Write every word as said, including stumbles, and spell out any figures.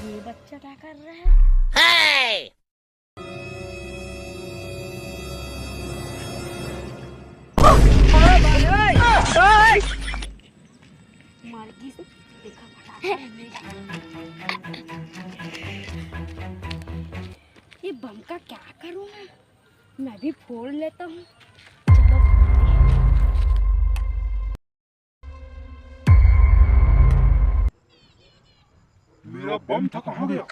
ये बच्चा क्या कर रहा है? मर गई। देखा फटाफट ले जा। ये बम का क्या करूं मैं? मैं भी फोड़ लेता हूँ। मेरा बम था कहाँ गया?